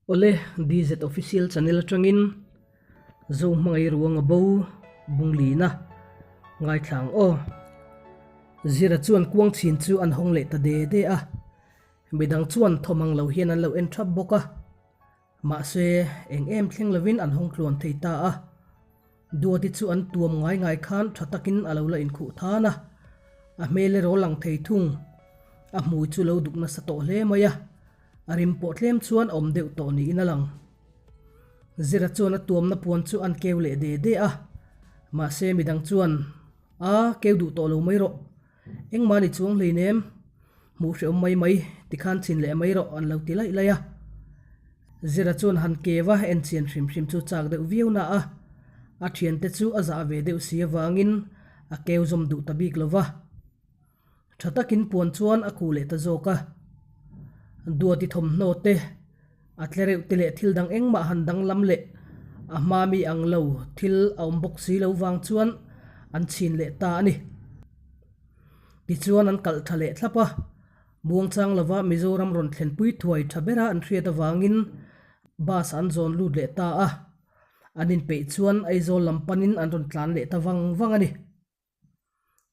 Awle, DZ Official Channel atangin Zo hmangaih ruang a bo Bunglina ngaithla ang aw. Zira chuan kuang chhin chu an hawng leh ta de de a, midang chuan thawm ang lo hian an lo en thap bawk a. Mahse, eng em thleng lovin an hawng tluan thei ta a. Duati chu an tuam ngai ngai khan tha takin a lo la inkhuh than a, a hmel erawh lang thei thung. A hmui chu lo duk nasa tawh hle mai a, a rim pawh tlem chuan a awm deuh tawh niin a lang. Zira chuan a tuamna puan chu an keu leh de de a, mahse midang chuan, A, keu duh tawh lo mai rawh. Engmah ni chuang hleinem, hmuh hrehawm mai mai, tikhan chhin leh mai rawh an lo ti laih laih a. Zira chuan han keu a en chian hrim hrim chu chak deuh viau na a, a thiante chu a zah ve deuh si avangin a keu zawm duh ta bik lo va. Tha takin puan chuan a khuh leh ta zawk a. Duati thawmhnaw te, a tle reuh te leh thil dang engmah han danglam leh a hma mi ang lo thil a awm bawk si lo vang chuan an chhin leh ta a ni. Tichuan an kalh tha leh thlap a, muangchang lova Mizoram rawn thlenpui thuai tha bera an hriat avangin bus an zawn lut leh ta a, an inpeih chuan Aizawl lam panin an rawn tlan leh ta vang vang a ni.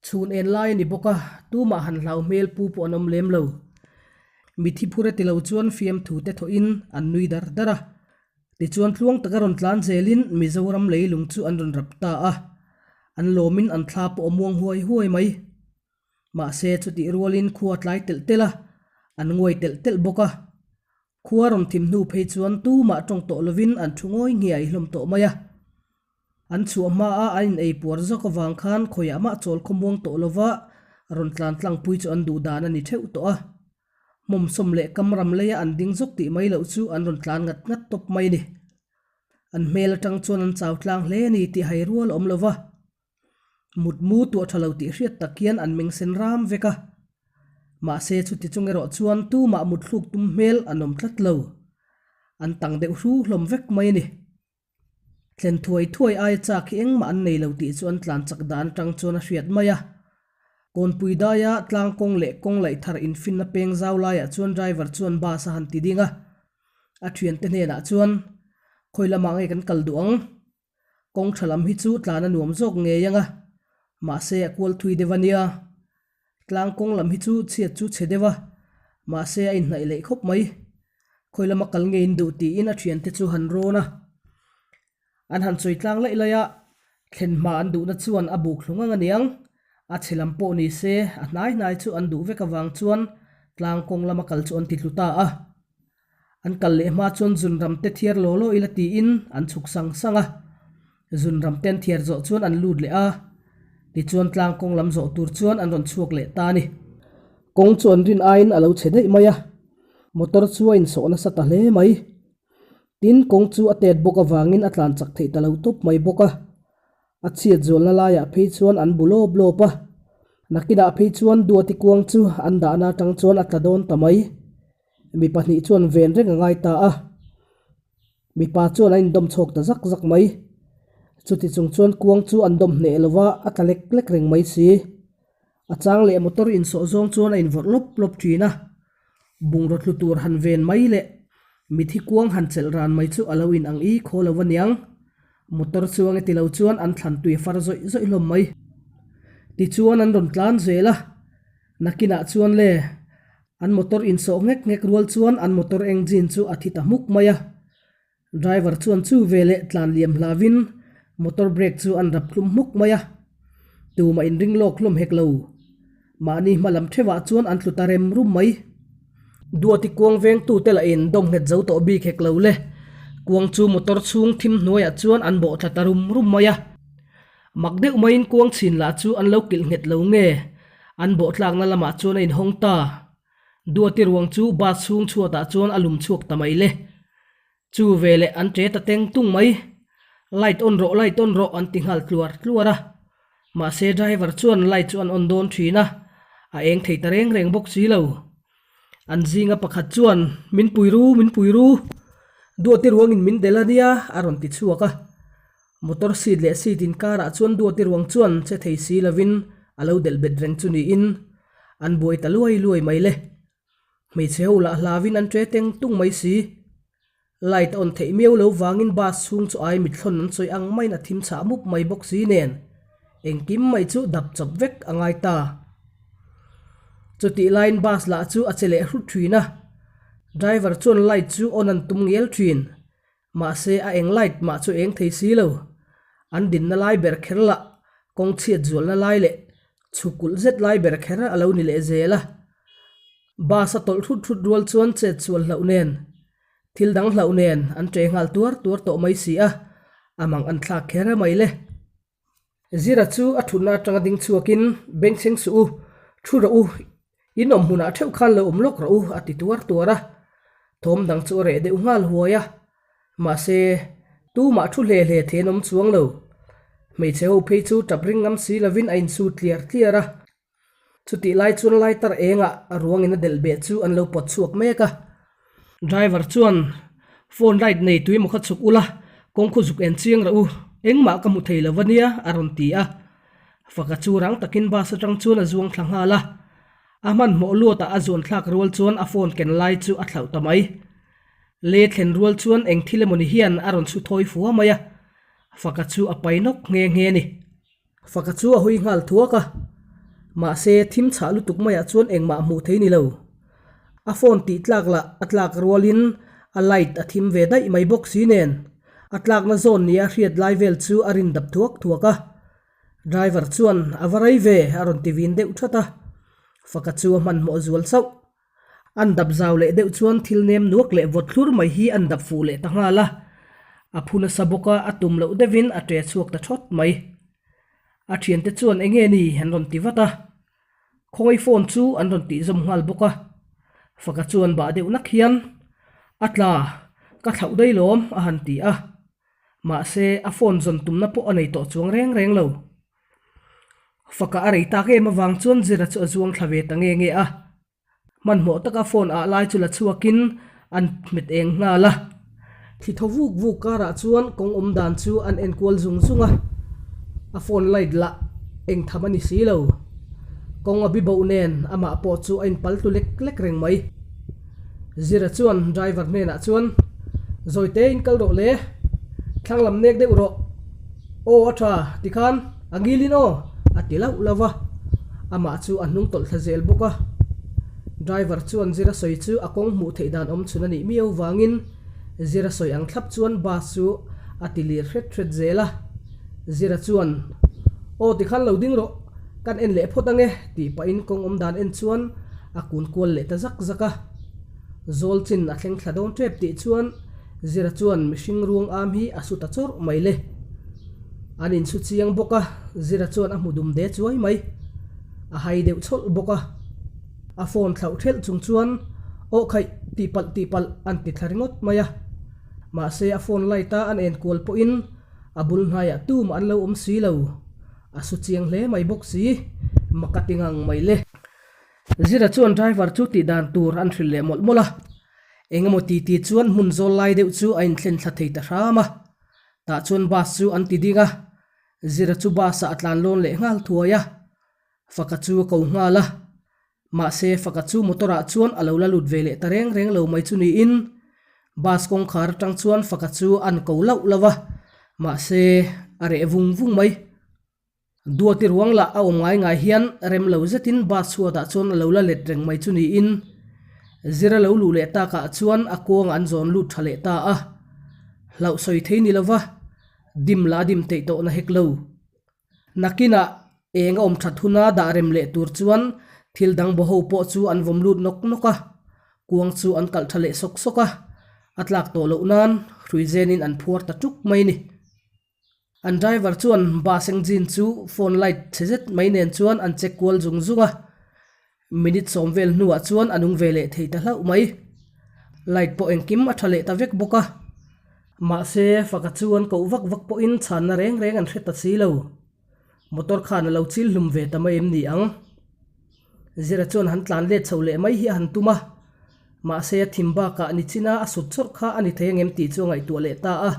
Chhun en lai a ni bawk a, tumah han hlau hmel pu pawh an awm lem lo. Mithi phur a ti lo chuan fiamthu te thawhin an nui dar dar a. Tichuan tluang taka rawn tlan zelin Mizoram leilung chu an rawn rap ta a, an lawmin an thla pawh a muang huai huai mai. Mahse chutih rualin khua tlai telh telh a, an nguai telh telh bawk a. Khua rawn thim hnu phei chuan tumah tawng tawh lovin an thu ngawi nghiai hlawm tawh mai a. An chhuah hmaa an in ei puar zawk avang khan khawiah mah chawl khawmuang tawh lova rawn tlan tlangpui chu an duh dan a ni theuh tawh a. Hmawmsawm leh kamram leia an ding zawk tih mai loh chu an rawn tlan ngat ngat tawp mai a ni. An hmel atang chuan an chau tlang hle a ni tih hai rual a awm lova. Mutmu tuah tha lo tih hriat tak hian an meng sen ram vek a. Mahse chuti chung erawh chuan tumah mutthluk tum hmel an awm tlat lo. An tang deuh hru hlawm vek mai a ni. Thlen thuai thuai aia chak hi engmah an nei lo tih chu an tlan chak dan atang chuan a hriat mai a. Kawnpui daia tlang kawng leh kawng laih thar infinna peng zau laiah chuan driver chuan bus a han ti ding a. A thiante hnenah chuan, Khawi lamah nge kan kal duh ang? Kawng tha lam hi chu tlan a nuam zawk ngei ang a, mahse a kual thui deuh a nia. Tlang kawng lam hi chu chhiat chu chhe deuh a, mahse a inhnaih leh khawp mai. Khawi lama kal ngei in duh tiin a thiante chu han rawn a. An han sawi tlang laih laih a, thlen hma an duhna chuan a buk thlung ang aniang. A chhe lam pawh ni se, a hnai hnai chu an duh vek avang chuan tlang kawng lama kal chu an ti tlu ta a. An kal leh hma chuan zunram te thiar law law ila tiin an chhuk sang sang a. Zunram te an thiar zawh chuan an lut leh a. Tichuan tlang kawng lam zawh tur chuan an rawn chhuak leh ta a ni. Kawng chu an rin aiin a lo chhe daih mai a, motor chu a insawh nasa ta hle mai. Tin, kawng chu a tet bawk avangin a tlan chak theih ta lo tawp mai bawk a. A chhiat zualna laiah phei chuan an bu lawp lawp a, nakinah phei chuan Duati kuang chu an dahna atang chuan a tla dawn ta mai. Mi pahnih chuan ven reng a ngai ta a, mipa chuan a indawm chhawk ta zak zak mai. Chuti chung chuan kuang chu an dawm hneh lo va, a tla lek lek reng mai si. A chang leh motor insawh zawng chuan a invawrh lawp lawp thin a, bungraw tlu tur han ven mai leh mithi kuang han chelh ran mai chu a lo in ang i khaw lo aniang. Motor chuang e ti lo chuan an thlan tui a far zawih zawih hlawm mai. Tichuan an rawn tlan zel a, nakinah chuan le an motor insawh nghek nghek rual chuan an motor engine chu a thi ta hmuk mai a. Driver chuan chu veleh tlan liam hlavin motor brake chu an rap tlum hmuk mai a, tumah inring lawk hlawm hek lo. Mahni hma lam theuhah chuan an tlu ta rem rum mai. Duati kuang vengtute lah in dawm nghet zo tawh bik hek lo le. Kuang chu motor chhung thim hnuaiah chuan an bawh thla ta rum rum mai a. Mak deuh maiin kuang chhin lah chu an lo kilh nghet lo nge, an bawh tlakna lamah chuan a inhawng ta. Duati ruang chu bus chhung chhuatah chuan a lum chhuak ta mai le. Chu veleh an ṭe ta teng tung mai. Light on rawh, light on rawh an ti nghal tluar tluar a. Mahse driver chuan light chu an on dawn ṭhin a, a eng thei ta reng reng bawk si lo. An zinga pakhat chuan, Min pui ru, min pui ru. Duati ruangin min del a nia, a rawn ti chhuak a. Motor seat leh seat inkarah chuan Duati ruang chuan che thei si lovin a lo delh bet reng chu niin an buai ta luai luai mai le. Hmeichhe ho lah hlavin an ṭe teng tung mai si. Light a on theih miau lo vangin bus chhung chu ai mithlawn an sawi ang maiin a thim chhah mup mai bawk si nen engkim mai chu dap chawp vek a ngai ta. Chutih laiin bus lah chu a che leh hrut thin a, driver chuan light chu on an tum ngial thin. Mahse a eng light mah chu eng thei si lo. An dinna lai ber kher lah kawng chhiat zualna lai leh chhu kulh zet lai ber kher a lo ni leh zel a. Bus a tawlh hrut hrut rual chuan chet sual hlauh nen, thil dang hlauh nen an ṭe nghal tuar tuar tawh mai si a, a mang an thlak kher mai le. Zira chu a thutna atanga ding chhuakin, Bengchheng suh u, thu rawh u, in awm hmunah theuh khan lo awm lawk rawh u, a ti tuar tuar a. Thawm dang chu a reh deuh nghal huai a. Mahse, tumah thu hle hle thei an awm chuang lo. Hmeichhe ho phei chu tap ring ngam si lovin a insu tliar tliar a. Chutih lai chuan lighter engah a ruangin a delh beh chu an lo pawt chhuak mek a. Driver chuan, Phone light nei tui emaw kha chhuk ula, kawng khu zuk en chiang rah u, engmah ka hmu thei lo va nia, a rawn ti a. Faka chu rang takin bus atang chuan a zuang thla nghal a. A hmanhmawh luatah a zuan thlak rual chuan a phone ken lai chu a thlauh ta mai. Le thlen rual chuan eng thil emawni hian a rawn chhu thawi fua mai a. Faka chu a pai nawk nghe nghe a ni. Faka chu a hawi nghal thuak a, mahse thim chhah lutuk maiah chuan engmah hmuh thei ni lo. A phone tih tlak lah a tlak rualin a light a thim ve daih mai bawk si nen a tlakna zawn nia hriat lai vel chu a rin dap thuak thuak a. Driver chuan a va rei ve a rawn ti vin deuh that a, Faka chu a hmanhmawh zual sauh. An dap zau leh deuh chuan thil nem nuak leh vawt thlur mai hi an dap fuh leh ta nghal a, a phu nasa bawk a, a tum loh deuhin a ṭe chhuak ta ṭhawt mai. A ṭhiante chuan eng nge ni an rawn ti vat a, khawngaih phone chu an rawn tih zawm nghal bawk a. Faka chuan bah deuh nak hian, A tla, ka thlauh daih lawm a han ti a, mahse a phone zawn tumna pawh a nei tawh chuang reng reng lo. Faka a rei tak em avang chuan Zira chu a zuang thla ve ta nge nge a. Hmanhmawh taka phone ah lai chu la chhuakin an hmet eng nghal a. Thli thaw vuk vuk karah chuan kawng awm dan chu an en kual zung zung a, a phone light lah eng tham a ni si lo. Kawng a bi boh nen amah pawh chu a inpal tlu lek lek reng mai. Zira chuan driver hnenah chuan, Zawite in kal rawh le, thlang lam nek deuh rawh. Aw a tha, tikhan a ngilin aw, a ti lauh lauh va, amah chu a hnung tawlh thla zel bawk a. Driver chuan Zira sawi chu a kawng hmuh theih dan awm chhun a nih miau vangin Zira sawi ang thlap chuan bus chu a ti lir hret hret zel a. Zira chuan, Aw tikhan lo ding rawh, kan en leh phawt ange, tih pahin kawng awm dan en chuan a kun kual leh ta zak zak a. Zawl chin a thleng thla dawn tep tih chuan Zira chuan mihring ruang am hi a su ta chawrh mai le. An inchhu chiang bawk a, Zira chuan a hmu dum de chuai mai. A hai deuh chhawlh bawk a. A phone thlauh thelh chung chuan, Aw khaih, tihpalh tihpalh an ti thla ringawt mai a. Mahse a phone light a an en kual pawhin a bul hnaiah tumah an lo awm si lo. A su chiang hle mai bawk si, mak a ti ngang mai le. Zira chuan driver chu tih dan tur an hrilh leh mawlh mawlh a, eng emaw ti ti chuan hmun zawl lai deuh chu a inthlen thla thei ta hram a. Tah chuan bus chu an ti ding a, Zira chu bus ah a tlan lawn leh nghal thuai a, Faka chu a ko nghal a. Mahse Faka chu motor ah chuan a lo la lut ve leh ta reng reng lo mai chu niin bus kawngkhar atang chuan Faka chu an ko lauh lauh a, mahse a reh vung vung mai. Duati ruang lah a awm ngai ngai hian rem lo zetin bus chhuatah chuan a lo la let reng mai chu niin Zira lo luh leh takah chuan a kuangah an zawn lut tha leh ta a. Hlauh sawi thei ni lova dim lah a dim theih tawh na hek lo. Nakinah eng a awm that huna dah rem leh tur chuan thil dang baw ho pawh chu an vawm lut nawk nawk a, kuang chu an kalh tha leh sawk sawk a, a tlak tawh loh nan hrui zenin an phuar ta tuk mai ni. An driver chuan bus engine chu phone light chhe zet mai nen chuan an check kual zung zung a, minute sawm vel hnuah chuan a nung ve leh thei ta hlauh mai. Light pawh engkim a tha leh ta vek bawk a, mahse faka chu an koh vak vak pawhin chhanna reng reng an hre ta si lo. Motor khan a lo chil hlum ve ta mai em ni ang? Zira chuan han tlan let chho leh mai hi a han tum a, mahse a thim bakah nichina a sut chawrh kha a ni thei angem tih chu a ngaihtuah leh ta a.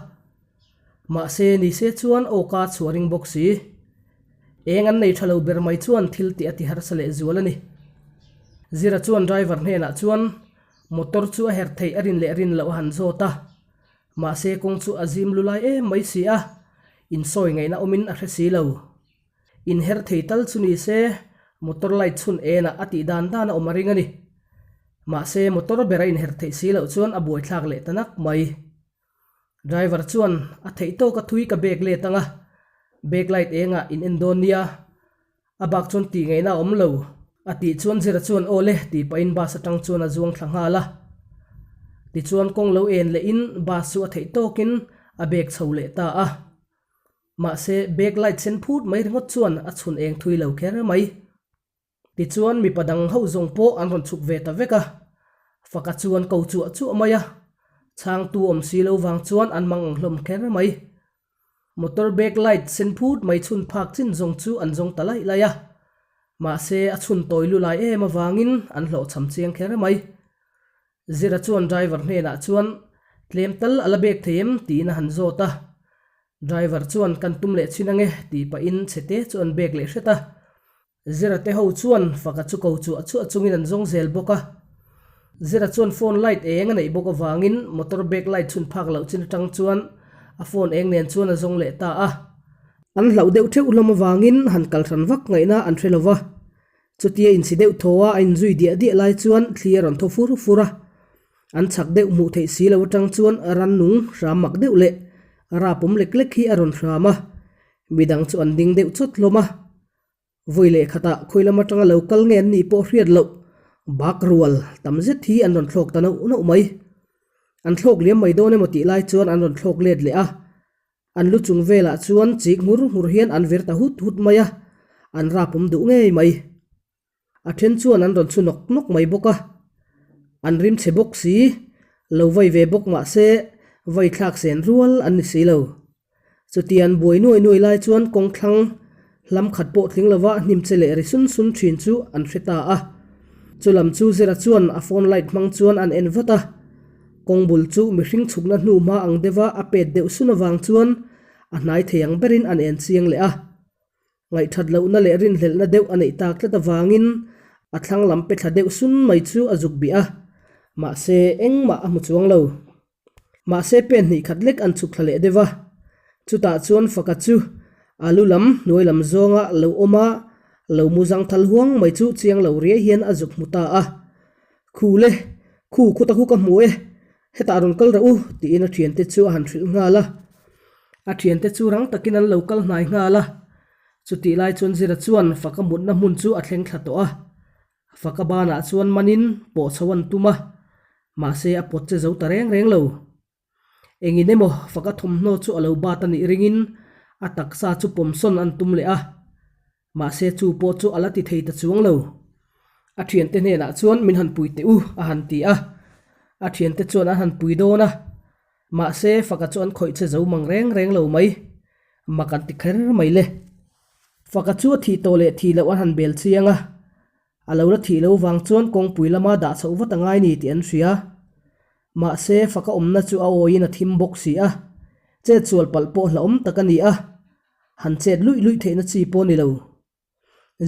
Mahse, ni se chuan awka chhuah ring bawk si. Eng an nei tha lo ber mai chuan thil tih a ti harsa leh zual a ni. Zira chuan driver hnenah chuan motor chu a her theih a rin leh rin loh a han zawt a. Mahse kawng chu a zim lulai em mai si a, insawi ngaihna awmin a hre si lo. Inher thei tal chu ni se, motor light chhun enah a tih dan dan a awm a ring a ni. Mahse motor ber a inher theih si loh chuan a buaithlak leh ta nak mai. Driver chuan a theih tawk a thui ka bag let ang a, bag light engah in en dawn nia, a bak chuan tih ngaihna a awm lo, a tih chuan Zira chuan aw le tih pahin bus atang chuan a zuang thla nghal a. Tichuan kawng lo en lehin bus chu a theih tawkin a bag chho leh ta a. Mahse bag light sen phut mai ringawt chuan a chhun eng thui lo kher mai. Tichuan mipa dang ho zawng pawh an rawn chhuk ve ta vek a, Faka chu an ko chuah chuah mai a, chhangtu awm si lo vang chuan an mang ang hlawm kher mai. Motor back light sen phut mai chhun phak chin zawng chu an zawng ta laih laih a, mahse a chhun tawi lu lai em avangin an hlawhchham chiang kher mai. Zira chuan driver hnenah chuan tlem tal a la bek thei em tiin a han zawt a, driver chuan kan tum leh chhin ange tih pahin chhete chu an bek leh hret a. Zira te ho chuan faka chu ko chuah chuah chungin an zawng zel bawk a. Zira chuan phone light eng a neih bawk avangin motor back light chhun phak loh chin atang chuan a phone eng nen chuan a zawng leh ta a. An hlauh deuh theuh hlawm avangin han kal hran vak ngaihna an hre lo va. Chutia insi deuh thaw a a inzui diah diah lai chuan thli a rawn thaw fur fur a. An chhak deuh hmuh theih si lo atang chuan rannung hram mak deuh leh rapawm lek lek hi a rawn hram a. Midang chu an ding deuh chawt hlawm a. Vawi leh khatah khawi lam atanga lo kal nge an nih pawh hriat loh bak rual tam zet hi an rawn thlawk ta nauh nauh mai. An thlawk liam mai dawn emaw tih lai chuan an rawn thlawk let leh a, an lu chung velah chuan chik nghur nghur hian an vir ta hut hut mai a, an rapawm duh ngei mai. A then chuan an rawn chhu nawk nawk mai bawk a, an rim chhe bawk si, lo vai ve bawk mah se vai thlak sen rual an ni si lo. Chuti an buai nuai nuai lai chuan kawng thlang hlam khat pawh tling lova hnim che leh ri sun sun thin chu an hre ta a. Chu lam chu Zira chuan a phone light hmang chuan an en vat a. Kawng bul chu mihring chhukna hnu hma ang deuha a pet deuh sun avang chuan a hnai thei ang berin an en chiang leh a. Ngaihthat lohna leh rinhlelhna deuh a neih tak tlat avangin a thlang lam pe thla deuh sun mai chu a zuk bih a, mahse engmah a hmu chuang lo. Mahse pen hnih khat lek an chhuk thla leh deuh a, chutah chuan Faka chu a lu lam hnuai lam zawnga lo awm a, lo mu zang thal huang mai chu chiang lo riai hian a zuk hmu ta a. Khu le, khu khuta khu ka hmu e, hetah rawn kal rawh u tiin a thiante chu a han hrilh nghal a. A thiante chu rang takin an lo kal hnai nghal a, chutih lai chuan Zira chuan Faka mutna hmun chu a thleng thla tawh a. Faka banah chuan manin pawh chho an tum a, mahse a pawt che zo ta reng reng lo. Engin emaw Faka thawmhnaw chu a lo bat a nih ringin a taksa chu pawmsawn an tum leh a, mahse chu pawh chu a la ti thei ta chuang lo. A thiante hnenah chuan min han pui teh u a han ti a, a thiante chuan an han pui dawn a, mahse Faka chu an khawih che zo mang reng reng lo mai, mak an ti kher mai le. Faka chu a thih tawh leh thih loh an han bel chiang a, a lo la thih lo vang chuan kawngpui lama dah chhoh vat a ngai ni tih an hria. Mahse, Faka awmna chu a awiin a thim bawk si a, chet sual palh pawh hlauhawm tak a ni a, han chet luih luih theihna chi pawh a ni lo.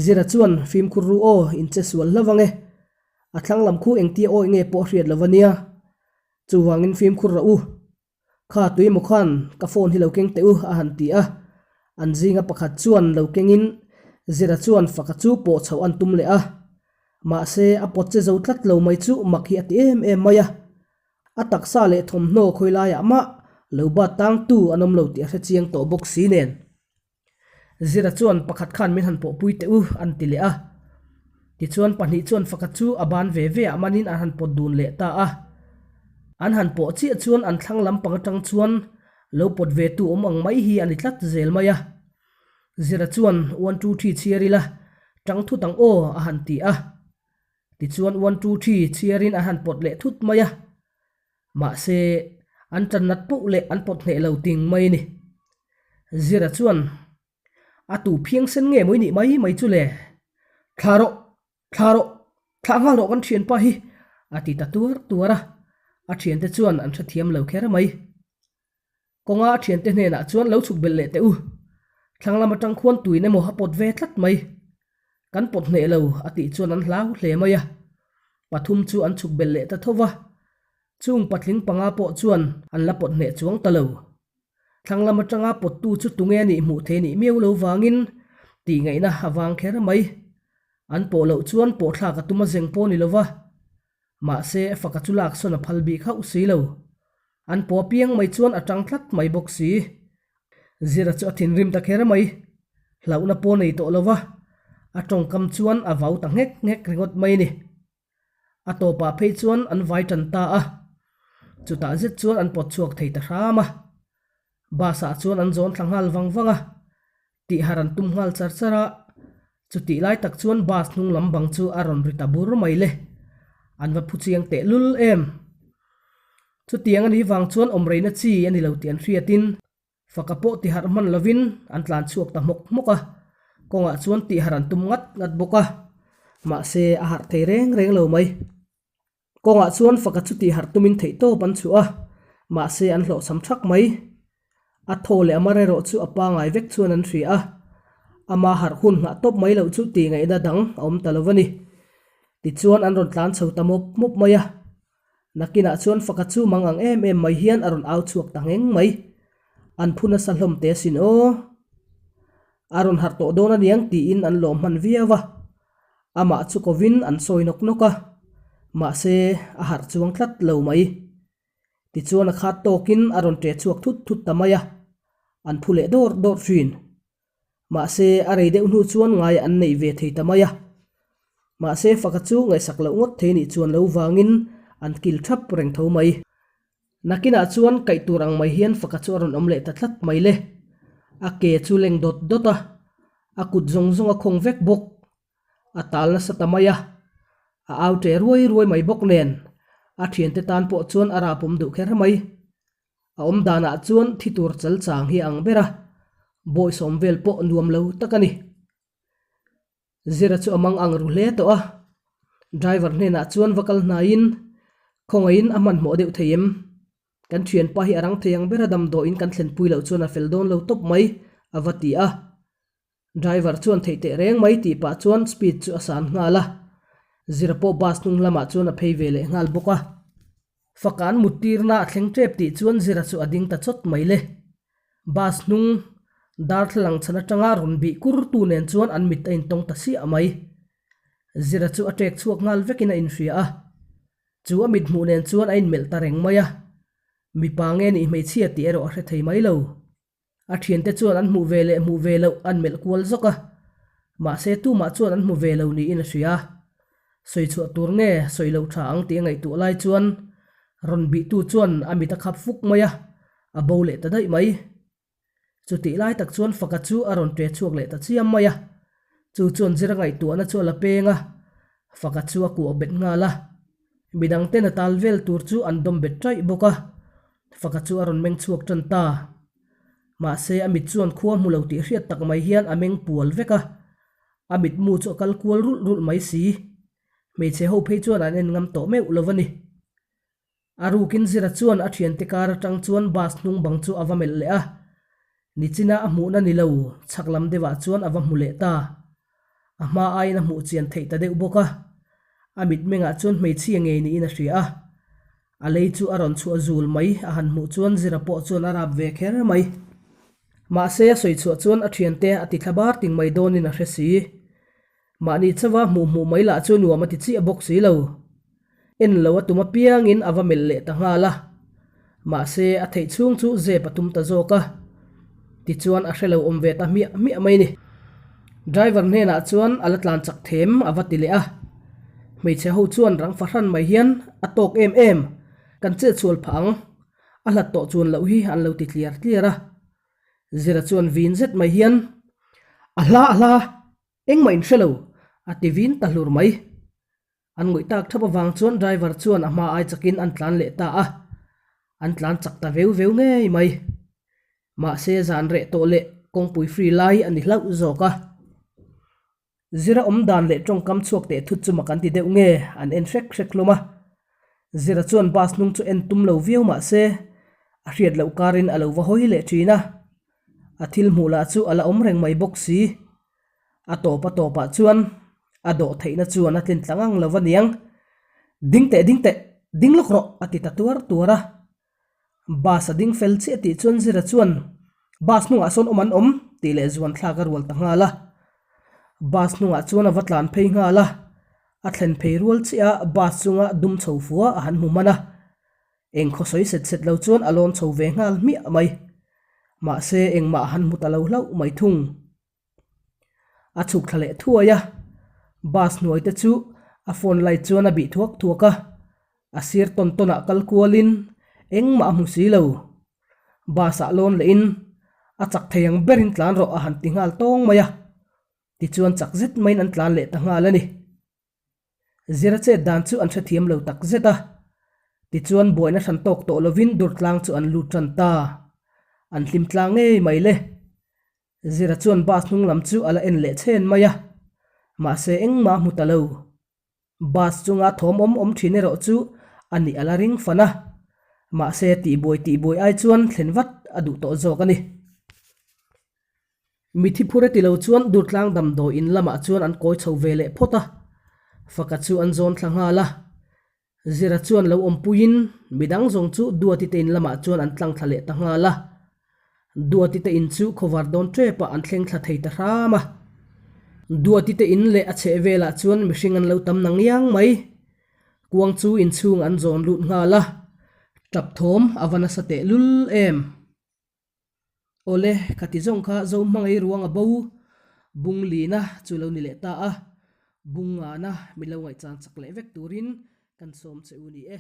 Zira chuan, Fimkhur ru aw, in che sual hlauh ang e. A thlang lam khu engtia awi nge pawh a hriat lo a nia. Chuvangin fimkhur rawh u. Kha tuimaw khan ka phone hi lo keng teh u a han ti a, an zinga pakhat chuan lo kengin Zira chuan faka chu pawh chhoh an tum leh a, mahse a pawt che zo tlat lo mai chu mak hi a ti em em mai a, a taksa leh thawmhnaw khawi laiah mah lo bat tangtu an awm lo tih a hre chiang tawh bawk si nen. Zira chuan pakhat khan min han pawhpui teh u an ti leh a. Tichuan pahnih chuan fakhat chu a ban ve ve ah manin an han pawt dun leh ta a. An han pawh chiah chuan an thlang lampang atang chuan lo pawt ve tu awm ang mai hi a ni tlat zel mai a. Zira chuan one two three chhiar ila tang thut ang aw a han ti a. Tichuan one two three chhiarin an han pawt leh thut mai a. Mahse, an tan nat poh leh an pawt hneh lo ting mai a ni. Zira chuan, A tu phiang sen nge mawi nih mai mai chu le? Thla rawh, thla rawh, thlah nghal rawh kan thianpa hi, a ti ta tuar tuar a. A thiante chuan an hrethiam lo kher mai. Kawnga a thiante hnenah chuan lo chhuk belh leh teh u. Thlang lam atang khuan tuin emaw a pawt ve tlat mai. Kan pawt hneh lo, a tih chuan an hlau hle mai a. Pathum chu an chhuk belh leh ta tho va. Chung patling panga pawh chuan an la pawt hneh chuang ta lo. Thlang lam atanga pawttu chu tunge nih hmuh thei nih miau lo vangin tih ngaihna a vang kher mai. An pawh loh chuan pawhthlak a tum a zeng pawh ni lo va. Mahse, faka chu laksawn a phal bik hauh si lo. An pawh apiang mai chuan a tang tlat mai bawk si. Zira chu a thinrim ta kher mai. Hlauhna pawh nei tawh lo va, a tawngkam chuan a vau ta nghek nghek ringawt mai a ni. A tawpah phei chuan an vai tan ta a, chutah zet chuan an pawt chhuak thei ta hram a. Bus ah chuan an zawn thla nghal vang vang a, tihhar an tum nghal char char a, chutih lai tak chuan bus hnung lam bang chu a rawn ri ta bur mai le. An va phu chiang teh lul em. Chutiang a nih vang chuan awmreina chi a ni lo tih an hriatin Faka pawh tiharh hman lovin an tlan chhuak ta hmawk hmawk a, kawngah chuan tihharh an tum ngat ngat bawk a, mahse a harh thei reng reng lo mai. Kawngah chuan Faka chu tihharh tumin theihtawp an chhuah a, mahse an hlawhchham thak mai. A thaw leh a mar erawh chu a pangai vek chuan an hria a, ama harh hun nghah tawp mai loh chu tih ngaihna dang a awm ta lo a ni. Tichuan an rawn tlan chho ta mawp mawp mai a, Nakinah chuan faka chu mang ang em em mai hian a rawn au chhuak ta ngheng mai. An phu nasa hlawm teh asin aw. A rawn harh tawh dawn aniang tiin an lawm hman viau a. Amah chu kovin an sawi nawk nawk a. Mahse, a harh chuang tlat lo mai. Tichuan a khat tawkin a rawn ṭe chhuak thut thut ta mai a. An phu leh dawrh dawrh ṭhin. Mahse, a rei deuh hnu chuan ngai an neih ve thei ta mai a. Mahse, faka chu ngaihsak loh ngawt thei nih chuan lo vangin an kil thap reng tho mai. Nakinah chuan kaih tur ang mai hian faka chu a rawn awm leh ta tlat mai le. A ke chu leng dawt dawt a, a kut zawng zawng a khawng vek bawk. A tal nasa ta mai a, a au ṭe ruai ruai mai bawk nen a ṭhiante tan pawh chuan a rapawm duh kher mai. A awm danah chuan thi tur chal chang hi a ang ber a, bawisawm vel pawh nuam lo tak a ni. Zira chu a mang ang ru hle tawh a, driver hnenah chuan va kal hnaiin, Khawngaihin a hmanhmawh deuh thei em? Kan thianpa hi a rang thei ang ber a damdawiin kan thlenpui loh chuan a fel dawn lo tawp mai, a va ti a. Driver chuan theih teh reng mai tih pah chuan speed chu a san nghal a, Zira pawh bus hnung lamah chuan a phei ve leh nghal bawk a. Faka an mut tirna a thleng tep tih chuan Zira chu a ding ta chawt mai le. Bus hnung darthlalang chhan atanga rawn bih kur tu nen chuan an mit a intawng ta siah mai. Zira chu a ṭek chhuak nghal vekin a inhria a, chu a mit hmuh nen chuan a inmelh ta reng mai a. Mipa nge nih hmeichhia tih erawh a hre thei mai lo. A thiante chuan an hmuh ve leh hmuh ve loh an melh kual zawk a, mahse tumah chuan an hmu ve lo niin a hria. Sawi chhuah tur nge sawi loh tha ang tih a ngaihtuah lai chuan rawn bihtu chuan a mit a khap fuk mai a, a bo leh ta daih mai. Chutih lai tak chuan Faka chu a rawn ṭe chhuak leh ta chiam mai a, chu chuan zir a ngaihtuahna chu a la peng a, Faka chu a kuah bet nghal a. Midang ten a tal vel tur chu an dawm bet ṭaih bawk a, Faka chu a rawn meng chhuak ṭan ta. Mahse, a mit chuan khua hmu lo tih hriat tak mai hian a meng pual vek a, a mitmu chu a kal kual rulh rulh mai si. Hmeichhe ho phei chuan an en ngam tawh meuh lo a ni. A rukin Zira chuan a thiante kar atang chuan bus hnung bang chu a va melh leh a, nichina a hmuhna ni lo chhak lam deuhah chuan a va hmu leh ta. A hma aiin a hmuh chian theih ta deuh bawk a, a mitmengah chuan hmeichhia ngei niin a hria a. A lei chu a rawn chhuah zul mai a han hmuh chuan Zira pawh chuan a rap ve kher mai. Mahse a sawi chhuah chuan a thiante a ti thla bar ting mai dawnin a hre si. Mahni chauha hmuh hmuh mai lah chu nuam a ti chiah bawk si lo. En lo a tum apiangin a va melh leh ta nghal a. Mahse, a theih chhung chu zep a tum ta zawk a. Tichuan a hre lo awm ve ta hmiah hmiah mai ni. Driver hnenah chuan a la tlan chak them a va ti leh a. Hmeichhe ho chuan rang fahran mai hian a tawk em em, kan chetsual phah ang, a hlat tawh chuan loh hi an lo ti tliar tliar a. Zira chuan vin zet mai hian, A hla a hla! Engmah in hre lo, a ti vin ta hlur mai. An ngawih tak thap avang chuan driver chuan a hma ai chakin an tlan leh ta a, an tlan chak ta veu veu ngei mai. Mahse zan reh tawh leh kawngpui free lai a ni hlauh zawk a. Zira awm dan leh tawngkam chhuak teh thut chu mak an ti deuh nge an en hrek hrek hlawm a. Zira chuan bus hnung chu en tum lo viau mahse a hriat loh karin a lo va hawi leh thin a. A thil hmuh lah chu a la awm reng mai bawk si. A tawp a tawpah chuan a dawh theihna chuan a tlin tlang ang lo va niang. Ding teh ding teh! Ding lawk rawh, a ti ta tuar tuar a. Bus a ding fel chiah tih chuan Zira chuan, Bus hnungah sawn awm an awm, tih leh zuan thlak a rual ta nghal a. Bus hnungah chuan a va tlan phei nghal a, a thlen phei rual chiah a bus chunga dum chho fua a han hmu hman a. Eng khaw sawi set set lo chuan a lawn chho ve nghal hmiah mai. Mahse engmah a han hmu ta lo hlauh mai thung. A chhuk thla leh thuai a, bus hnuai te chu a phone light chuan a bih thuak thuak a, a sir tawn tawn ah kal kualin engmah a hmu si lo. Bus ah lawn lehin a chak thei ang berin tlan rawh a han ti nghal tawng mai a, tichuan chak zet maiin an tlan leh ta nghal a ni. Zira chet dan chu an hrethiam lo tak zet a. Tichuan buaina hran tawk tawh lovin Durtlang chu an lut tan ta. An hlim tlang ngei mai le. Zira chuan bus hnung lam chu a la en leh chhen mai a. Mahse engmah a hmu ta lo. Bus chunga thawm awm awm thin erawh chu a nih a la ring fan a. Mahse tihbuai tihbuai ai chuan thlen vat a duh tawh zawk a ni. Mithi phur e ti lo chuan Durtlang damdawi in lamah chuan an kawi chho ve leh phawt a, Faka chu an zawn thla nghal a. Zira chuan lo awmpuiin midang zawng chu Duati te in lamah chuan an tlang thla leh ta nghal a. Duati te in chu khawvar dawn tepah an thleng thla thei ta hram a. Duati te in leh a chheh velah chuan mihring an lo tam na ngiang mai. Kuang chu inchhung an zawn lut nghal a, tap thawm a va nasa tehlul em. Awle, ka ti zawng kha Zo hmangaih ruang a bo, bung lina chu lo ni leh ta a, bung ngana min lo ngaihchan chak leh vek turin kan sawm che u ni e.